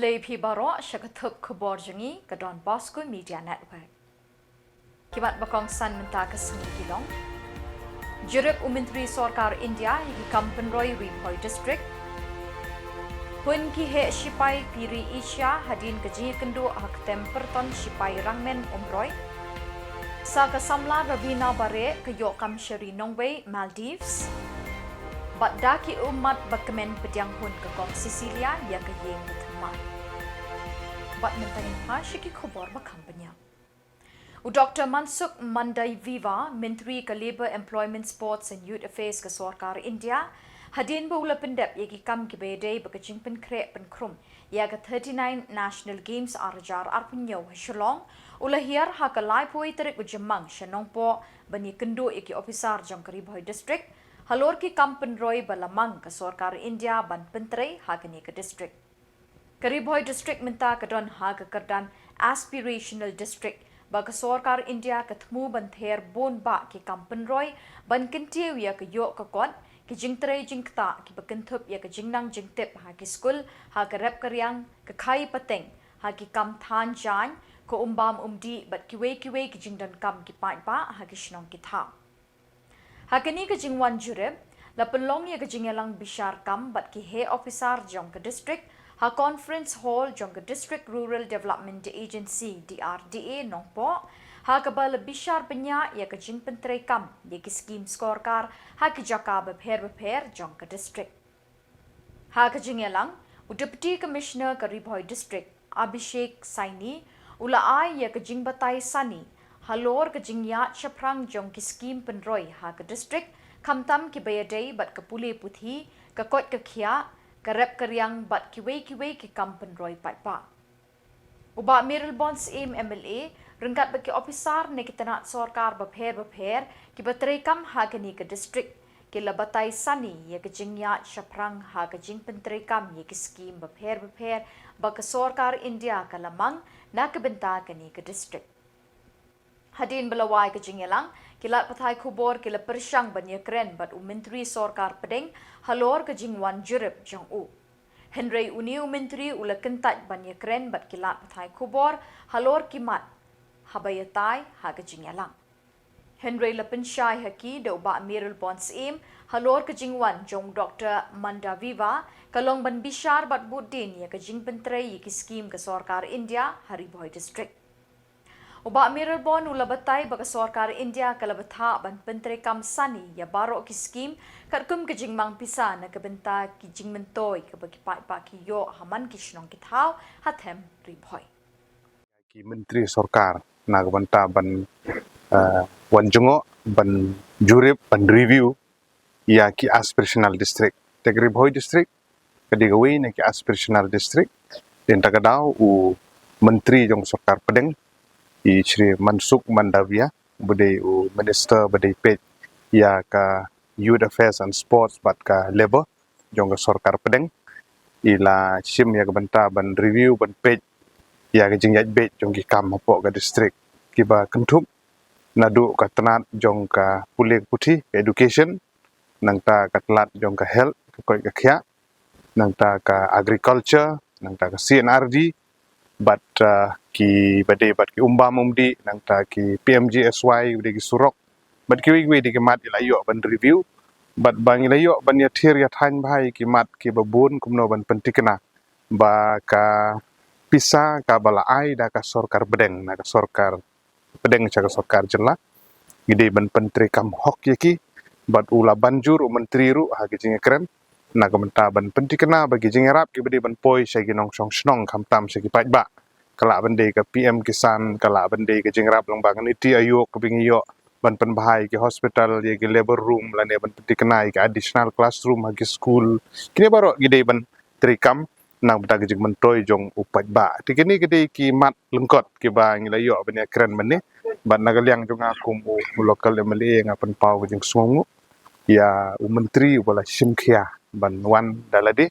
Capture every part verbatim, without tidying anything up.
Lei phi baroh sha ka thup khubor jong ngi ka Don Bosco Media Network. Ki mat ba kongsan mynta ka sngi ki long: Jurip u Myntri Sorkar India ïa ki kam pynroi Ri Bhoi District. Hun ki heh shipai phi Ri Asia hadien ka jingïakynduh ha ka tem pyrton shipai Rangmen Umroi. Sa ka samla Ravina Bareh ka ïoh kam sha ri nongwei Maldives. Bad da ki ummat ba kmen pdiang hun ka Kong Cecilia ïa ka ïing ba thymmai. Bad mynta ngin phai sha ki khubor ba kham bniah. U Doctor Mansukh Mandaviya, Myntri ka Labour, Employment, Sports and Youth Affairs ka Sorkar India, hadien ba u la pyndep ïa ki kam kiba ïadei bad ka jingpynkhreh pynkhrum ïa ka thirty-nine National Games ar hajar arphew hynñiew ha Shillong, u la hiar ha ka laiphew tarik u Jymmang sha Nongpoh ban ïakynduh ïa ki ophisar jong ka Ri Bhoi District halor ki kam pynroi ba la mang ka Sorkar India ban pyntrei ha kane ka district. Ka Ri Bhoi District mynta ka don ha ka kyrdan Aspirational District ba ka Sorkar India ka thmu ban ther bun bah ki kam pynroi ban kyntiew ïa ka ïoh ka kot, ki jingtrei jingktah kiba kynthup ïa ka jingnang jingtip ha ki skul, ha ka rep ka riang, ka khaïi pateng, ha ki kam than jaiñ, ka um bam um dih bad kiwei kiwei ki jingdonkam ki paidbah ha ki shnong ki thaw. Ha kane ka jingwan jurip, la pynlong ïa ka jingïalang bishar kam bad ki heh ophisar jong ka district ha Conference Hall jong ka District Rural Development Agency, D R D A, Nongpoh, ha kaba la bishar bniah ïa ka jingpyntrei kam ïa ki skim sorkar ha ki jaka bapher bapher jong ka district. Ha ka jingïalang, u Deputy Commissioner ka Ri Bhoi District, Abhishek Saini, u la ai ïa ka jingbatai sani halor ka jingïaid shaphrang jong ki skim pynroi ha ka district, khamtam kiba ïadei bad ka pule puthi, ka koit ka khiah, ka rep ka riang bad kiwei kiwei ki kam pynroi paidbah. U Bah Mayralborn Syiem M L A ryngkat bad ki ophisar na ki tnat sorkar bapher bapher kiba treikam ha kane ka district, ki la batai sani ïa ka jingïaid shaphrang ha ka jingpyntreikam ïa ki skim bapher bapher ba ka Sorkar India ka la mang na ka bynta kane ka district. Hadien ba la wai ka jingïalang, ki lad pathai khubor ki la pyrshang ban ïakren bad u Myntri Sorkar Pdeng halor ka jingwan jurip jong u. Hynrei une u Myntri u la kyntait ban ïakren bad ki lad pathai khubor halor ki mat haba ïatai ha ka jingïalang. Hynrei la pynshai ha ki da u Bah Mayralborn Syiem halor ka jingwan jong u Doctor Mandaviya ka long ban bishar bad buddien ïa ka jingpyntrei ïa ki skim ka Sorkar India ha Ri Bhoi District. U Bah Mayralborn u la batai ba ka Sorkar India ka la bthah ban pyntreikam sani ïa baroh ki skim katkum ka jingmang pisa na ka bynta ki jingmyntoi kaba ki paidbah ki ïoh ha man ki shnong ki thaw ha them Ri Bhoi. Ki Myntri Sorkar na ka bynta ban, eh, wan jngoh, ban jurip, ban review ïa ki aspirational district. Te ka Ri Bhoi District ka dei kawei na ki aspirational district. Te mynta ka daw u Myntri jong Sorkar Pdeng, i Shri Mansukh Mandaviya, uba dei u Minister ba dei peit ïa ka Youth Affairs and Sports bad ka Labour jong ka Sorkar Pdeng, i la shim ïa ka bynta ban review, ban peit ïa ka jingïaid beit jong ki kam hapoh ka district, kiba kynthup naduh ka tnat jong ka pule puthi, ka education, nangta ka tnat jong ka health, ka koit ka khiah, nangta ka agriculture, nangta ka C and R D, bad, ah, kiba dei bad ki um bam um dih, nangta ki P M G S Y, uba dei ki surok, bad kiwei kiwei de ki mat i la ïoh ban review, bad ba ngi la ïoh ban ïathir ïathaiñ bha ïa ki mat kiba bun kumno ban pynthikna ba ka pisa kaba la ai da ka Sorkar Pdeng na ka Sorkar Pdeng sha ka Sorkar Jylla, ngi dei ban pyntreikam hok ïa ki. Bad u la ban jur u Myntri ruh ha ki jingïakren na ka bynta ban pynthikna ba ki jingïarap kiba dei ban poi sha ki nongshong shnong, khamtam sha ki paidbah, ka lah ban dei ka P M Kisan, ka lah ban dei ka jingïarap lyngba ka NITI Aayog kaba ngi ïoh, ban pynbha ïa ki hospital, ïa ki labour room, lane ban pynthikna ïa ki additional classroom ha ki skul. Kine baroh ki dei ban treikam na ka bynta ka jingmyntoi jong u paidbah. Te kine ki dei ki mat lyngkot kiba ngi la ïoh ban ïakren mynne. Bad na ka liang jong nga kum u, u local M L A, nga pynpaw ka jingsngewnguh ïa u Myntri uba la shim khia ban wan da lade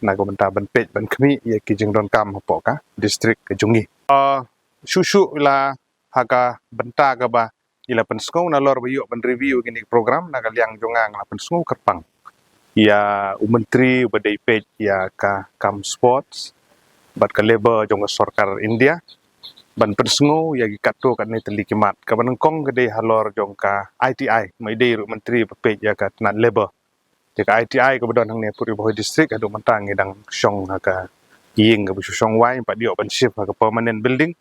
na ka bynta ban peit ban khmih ïa ki jingdonkam hapoh ka district ka jong ngi. Ah, shuh shuh la ha ka bynta kaba i la pynsngew, nalor ba ïoh ban review kine ki program, na ka liang jong nga nga la pynsngew kyrpang ïa u Myntri uba dei peit ïa ka kam sports, bad ka Labour jong ka sorkar India ban pynsngew ïa ki katto katne tylli ki mat. Kaba nyngkong ka dei halor jong ka I T I, ma i dei ruh Myntri ba peit ïa ka tnat Labour. Te ka I T I kaba don hangne ha Ri Bhoi District, haduh mynta ngi dang shong ha ka ïing kaba shu shong wai, pat ïoh ban shift ha ka permanent building.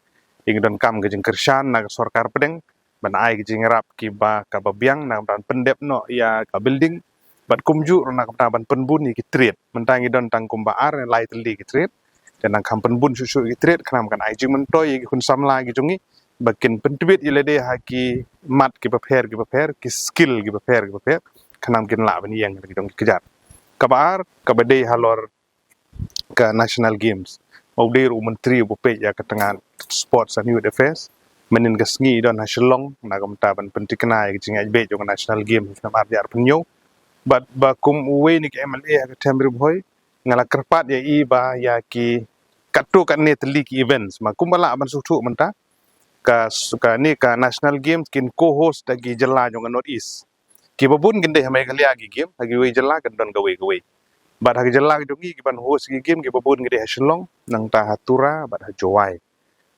Ngi donkam ka jingkyrshan na ka sorkar pdeng ban ai ka jingïarap kaba, kaba biang na ka bynta ban pyndep noh ïa ka building, bad kumjuh ruh na ka bynta ban pynbun ïa ki trade. Mynta ngi don tang kumba ar ne lai tylli ki trade. Te nang kham pynbun shuh shuh ïa ki trade, khnang kan ai jingmyntoi ïa ki khun samla ki jong ngi ba kin pyntbit ïa lade ha ki mat kiba pher kiba pher, ki skill kiba pher kiba pher, khnang kin lah ban ïeng ha ki jong ki kjat. Kaba ar, kaba dei halor ka National Games. Ma u dei ruh u Myntri uba peit ïa ka tnat Sports and Youth Affairs, mynhynnin ka sngi i don ha Shillong na ka bynta ban pynthikna ïa ka jingïaid beit jong ka National Games ha ka snem ar hajar arphew hynñiew. Bad ba kum uwei na ki M L A ha ka Them Ri Bhoi, nga la kyrpad ïa i ba ïa ki katto katne tylli ki events, ma kumba lah ban sngewthuh mynta, ka, kane ka National Games kin co-host da ki jylla jong ka North East. Kiba bun kin dei ha Meghalaya ki game, ha kiwei jylla kan don kawei kawei. Bad ha ki jylla ki jong ngi kiban host ki game, kiba bun ki dei ha Shillong, nangta ha Tura bad ha Jowai.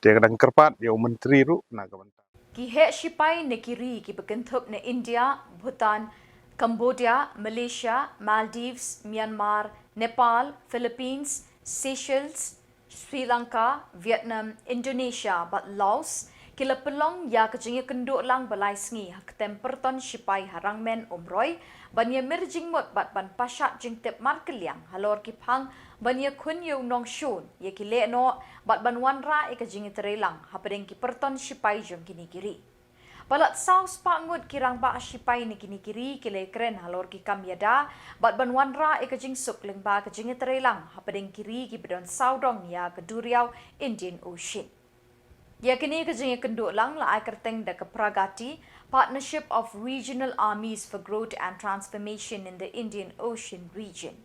Te nga dang kyrpad ïa u Myntri ruh na ka bynta. Ki heh shipai na ki ri kiba kynthup na India, Bhutan, Cambodia, Malaysia, Maldives, Myanmar, Nepal, Philippines, Seychelles, Sri Lanka, Vietnam, Indonesia bad Laos ki la pynlong ïa ka jingïakynduh lang ba lai sngi ha ka tem pyrton shipai ha Rangmen Umroi, ban ïa mir jingmut bad ban pashat jingtip markylliang halor ki phang ban ïakhun ïa u nongshun, ïa ki lehnoh bad ban wanrah ïa ka jingïatreilang hapdeng ki pyrton shipai jong kine ki ri. Palat saw spah ngut ki rangbah shipai na kine ki ri ki la ïakren halor ki kam ïada bad ban wanrah ïa ka jingsuk lyngba ka jingïatreilang hapdeng ki ri kiba don sawdong ïa ka duriaw Indian Ocean. Ïa kane ka jingïakynduh lang la ai kyrteng da ka PRAGATI, Partnership of Regional Armies for Growth and Transformation in the Indian Ocean Region.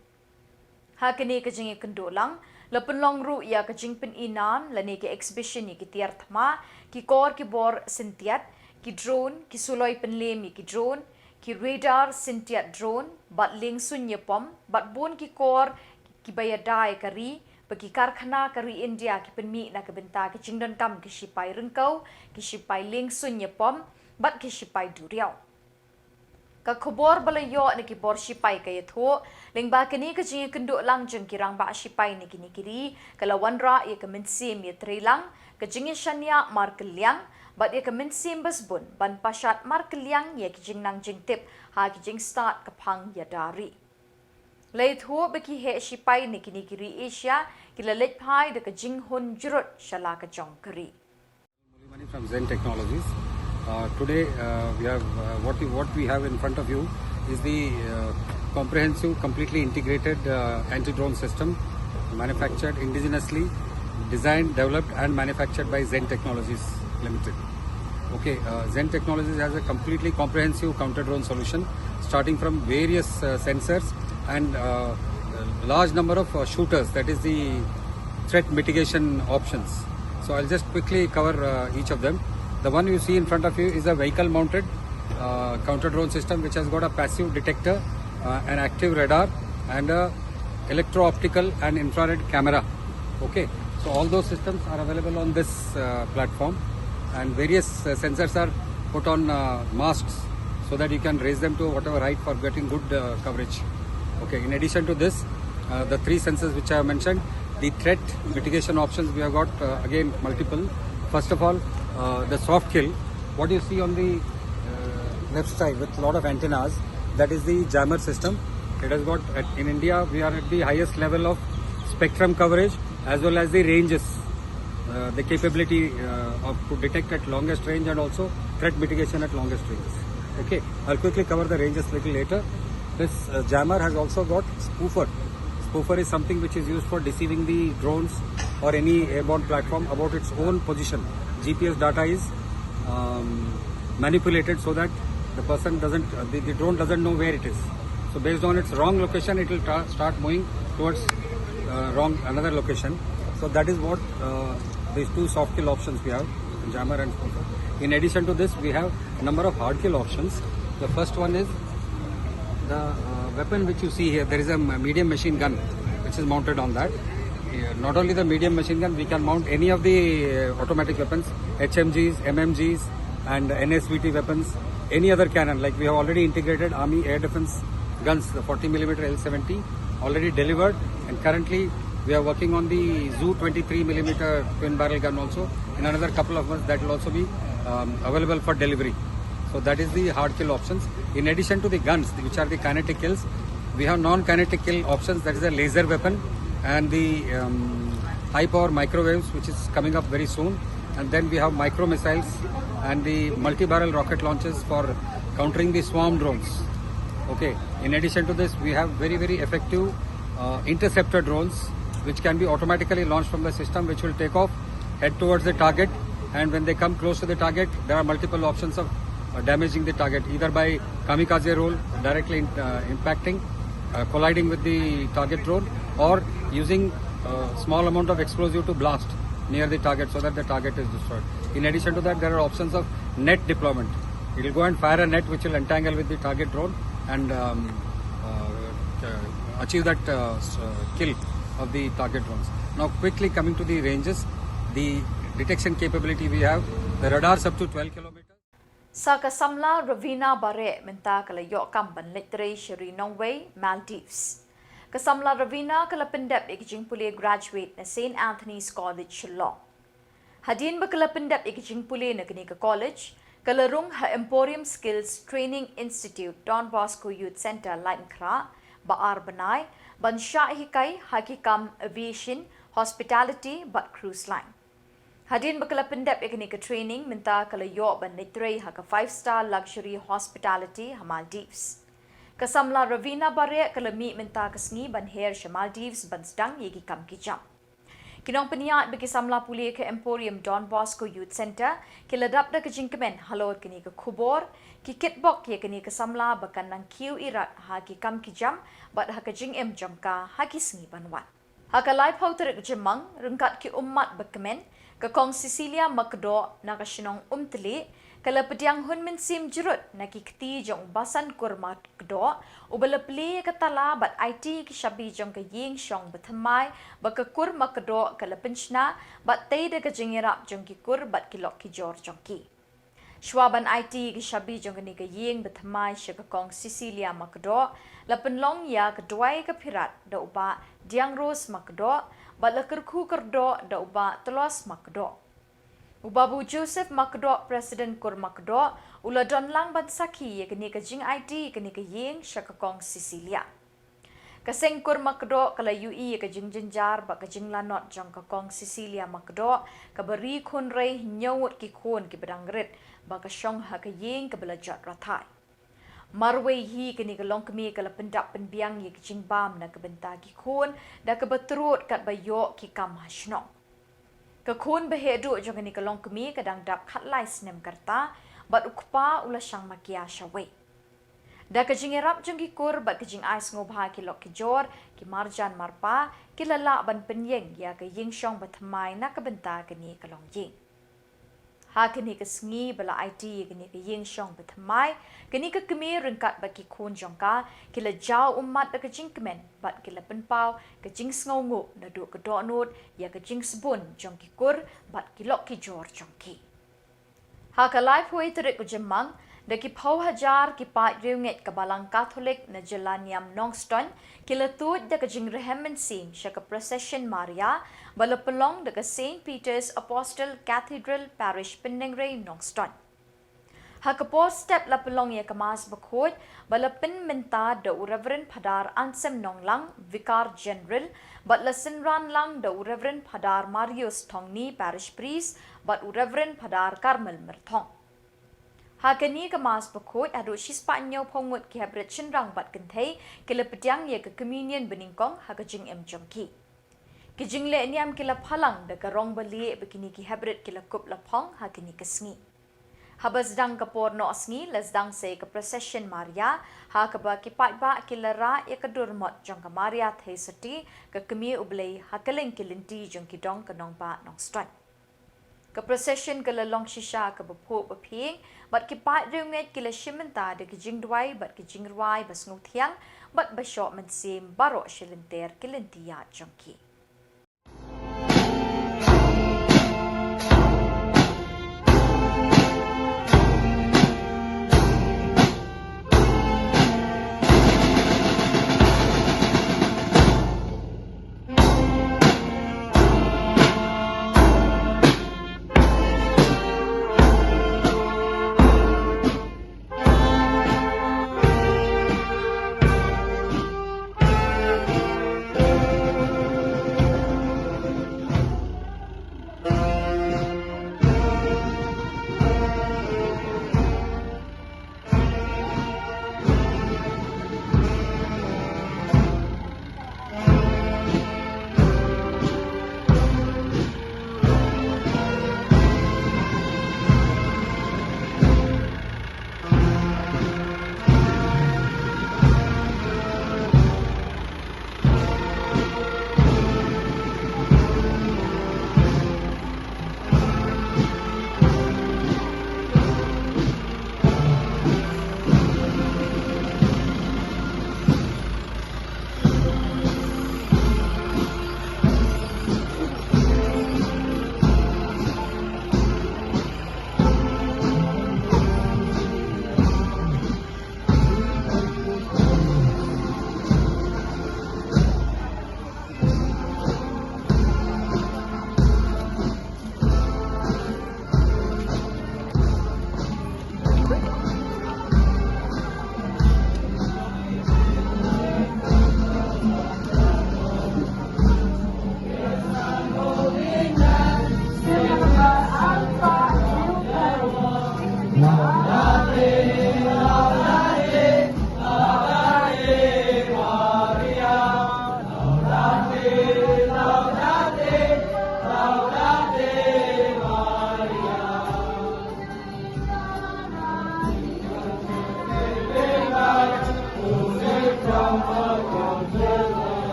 Ha kane ka jingïakynduh lang la pynlong ruh ïa ka jingpyni nam lane ka exhibition ïa ki tiar thma, ki kor ki bor syntiat, ki drone, ki suloi pynlem ïa ki drone, ki radar syntiat drone, bad liengsuiñ ïapom, bad bun ki kor kiba ïada ïa ka ri, bad ki karkhana ka ri India ki pynmih na ka bynta ki jingdonkam ki shipai ryngkew, ki shipai liengsuiñ ïapom bad ki shipai duriaw. Ka khubor ba la ïoh na ki bor shipai ka ïathuh, lyngba kane ka jingïakynduh lang jong ki rangbah shipai na kine ki ri ka la wanrah ïa ka mynsiem ïatreilang, ka jingïashaniah markylliang bad ïa ka mynsiem basbun ban pashat markylliang ïa ki jingnang jingtip ha ki jingstad ka phang ïada ri. La ïathuh ba ki heh shipai na kine ki ri Asia ki la leit phai da ka jinghun jrut sha la ka jong ka ri. Money from Zen Technologies. Uh, today, uh, we have, uh, what we, what we have in front of you is the, uh, comprehensive, completely integrated, uh, anti-drone system, manufactured indigenously, designed, developed and manufactured by Zen Technologies Limited. Okay, uh, Zen Technologies has a completely comprehensive counter-drone solution, starting from various, uh, sensors and, uh, a large number of, uh, shooters, that is the threat mitigation options. So I'll just quickly cover, uh, each of them. The one you see in front of you is a vehicle-mounted, uh, counter-drone system, which has got a passive detector, uh, an active radar, and a electro-optical and infrared camera. Okay, so all those systems are available on this, uh, platform, and various, uh, sensors are put on, uh, masts so that you can raise them to whatever height for getting good, uh, coverage. Okay, in addition to this, uh, the three sensors which I have mentioned, the threat mitigation options, we have got, uh, again multiple. First of all, uh, the soft kill. What you see on the, uh, left side with lot of antennas, that is the jammer system. It has got, at, in India, we are at the highest level of spectrum coverage as well as the ranges, uh, the capability, uh, of to detect at longest range and also threat mitigation at longest ranges. Okay, I'll quickly cover the ranges little later. This, uh, jammer has also got spoofer. Spoofer is something which is used for deceiving the drones or any airborne platform about its own position. G P S data is, um, manipulated so that the person doesn't, uh, the, the drone doesn't know where it is. So based on its wrong location, it will ta- start moving towards, uh, wrong, another location. So that is what, uh, these two soft kill options we have, jammer and spoofer. In addition to this, we have a number of hard kill options. The first one is the, uh, weapon which you see here. There is a m- medium machine gun which is mounted on that. Not only the medium machine gun, we can mount any of the uh, automatic weapons, H M Gs, M M Gs, and N S V T weapons, any other cannon. Like, we have already integrated Army air defense guns, the forty millimeter L seventy, already delivered, and currently we are working on the Zu twenty-three millimeter twin barrel gun also. In another couple of months, that will also be um, available for delivery. So that is the hard kill options. In addition to the guns, which are the kinetic kills, we have non-kinetic kill options, that is a laser weapon and the um, high power microwaves, which is coming up very soon. And then we have micro missiles and the multi-barrel rocket launchers for countering the swarm drones. Okay. In addition to this, we have very, very effective uh, interceptor drones, which can be automatically launched from the system, which will take off, head towards the target, and when they come close to the target, there are multiple options of uh, damaging the target, either by kamikaze roll, directly in, uh, impacting, uh, colliding with the target drone, or using a small amount of explosive to blast near the target so that the target is destroyed. In addition to that, there are options of net deployment. It will go and fire a net which will entangle with the target drone and um, uh, uh, achieve that uh, s- uh, kill of the target drones. Now, quickly coming to the ranges, the detection capability we have, the radars up to twelve kilometers. Sa ka samla Ravina Bareh mynta ka la ïoh kam ban leit trei sha ri Nongwei, Maldives. Ka samla Ravina ka la pyndep ïa ka jingpule graduate na Saint Anthony's College, Shillong. Hadien ba ka la pyndep ïa ka jingpule na kane ka college, ka la rung ha Emporium Skills Training Institute, Don Bosco Youth Centre, Laitumkhrah, ba ar bnai, ban shah hikai ha ki kam aviation, hospitality bad cruise line. Hadien ba ka la pyndep ïa kane ka training, mynta ka la ïoh ban leit trei ha ka five star luxury hospitality ha Maldives. Ka samla Ravina Bareh ka la mih mynta ka sngi ban her sha Maldives ban sdang ïa ki kam ki jam. Ki nongpynïaid bad ki samla pule ka Emporium Don Bosco Youth Centre ki la dap da ka jingkmen halor kane ka khubor, ki kitbok ïa kane ka samla ba kan nang kiew irat ha ki kam ki jam bad ha ka jingim jong ka ha ki sngi ban wan. Ha ka laiphew tarik Jymmang, ryngkat ki ummat ba kmen, ka Kong Cecilia Makdoh na ka shnong Umtlieh, ka la pdiang hun mynsiem jrut na ki kti jong u Basan Kur Makdoh, uba la plie ïa ka tala bad aiti ki shabi jong ka ïing shong ba thymmai ba ka Kur Makdoh ka la pynshna, bad tei da ka jingïarap jong ki kur bad ki lok ki jor jong ki. Shuwa ban aiti ki shabi jong kane ka ïing ba thymmai sha ka Kong Cecilia Makdoh, la pynlong ïa ka duwai ka phirat da u Bah Diangrose Makdoh, bad la kyrkhu kyrdoh da u Bah Tlos Makdoh. U Babu Joseph Makdoh, President Kur Makdoh, u la don lang ban sakhi ïa kane ka jingaiti kane ka ïing sha ka Kong Cecilia. Ka seng Kur Makdoh ka la ïohi ïa ka jingjynjar bad ka jinglanot jong ka Kong Cecilia Makdoh, kaba ri khun rei hynñiew ngut ki khun kiba dang rit, ba ka shong ha ka ïing kaba la jot rathai. Marwei hi kane ka longkmie ka la pyndap pynbiang ïa ka jingbam na ka bynta ki khun, da kaba trud katba ïoh ki kam ha shnong. Ka khun ba heh duh jong kane ka longkmie ka dang dap khatlai snem ka rta, bad u kpa u la shang makia shawei. Da ka jingïarap jong ki kur bad ka jingai sngewbha ki lok ki jor, ki marjan marpa, ki la lah ban pynïeng ïa ka ïing shong ba thymmai na ka bynta kane ka longïing. Ha kane ka sngi ba la aiti ïa kane ka ïing shong ba thymmai, kane ka kmie ryngkat bad ki khun jong ka, ki la jaw ummat da ka jingkmen, bad ki la pynpaw ka jingsngewnguh naduh ka dohnud ïa ka jingsbun jong ki kur bad ki lok ki jor jong ki. Ha ka laiphew tarik u Jymmang, da ki phew hajar ki paid riewngeit ka Balang Katholik na jylla niam Nongstoiñ, ki la tuid da ka jingrhem mynsiem sha ka procession Maria, ba la pynlong da ka Saint Peter's Apostle Cathedral Parish Pyndengrei Nongstoiñ. Ha ka por step la pynlong ïa ka Mass Bakhuid, ba la pynmynta da u Reverend Phadar Anselm Nonglang, Vicar General, bad la synran lang da u Reverend Phadar Marius Thongni, Parish Priest, bad u Reverend Phadar Carmel Myrthong. Ha kane ka Mass Bakhuid haduh shispah hynñiewphew ngut ki heprit shynrang bad kynthei, ki la pdiang ïa ka Communion banyngkong ha ka jingim jong ki. Ki jingleh niam ki la phalang da ka rong balieh ba kine ki heprit ki la kup la phong ha kane ka sngi. Haba sdang ka por noh sngi la sdang sa ïa ka procession Maria, ha kaba ki paidbah ki la rah ïa ka dur mot jong ka Maria Theisotti, ka Kmie U Blei ha kylleng ki lynti jong ki dong ka nongbah Nongstoiñ. Ka procession ka la long shisha kaba phuh ba phieng, bad ki paid riewngeit ki la shim bynta da ki jingduwai bad ki jingrwai ba sngewthiang, bad ba shoh mynsiem baroh shi lynter ki lynti ïaid jong ki.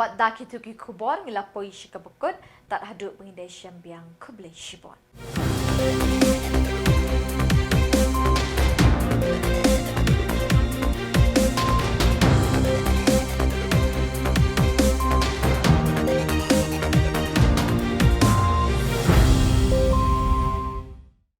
Bad da kito ki khubor ngi la poi sha kaba kut, tad haduh ba ngin da shem biang, khublei shibun.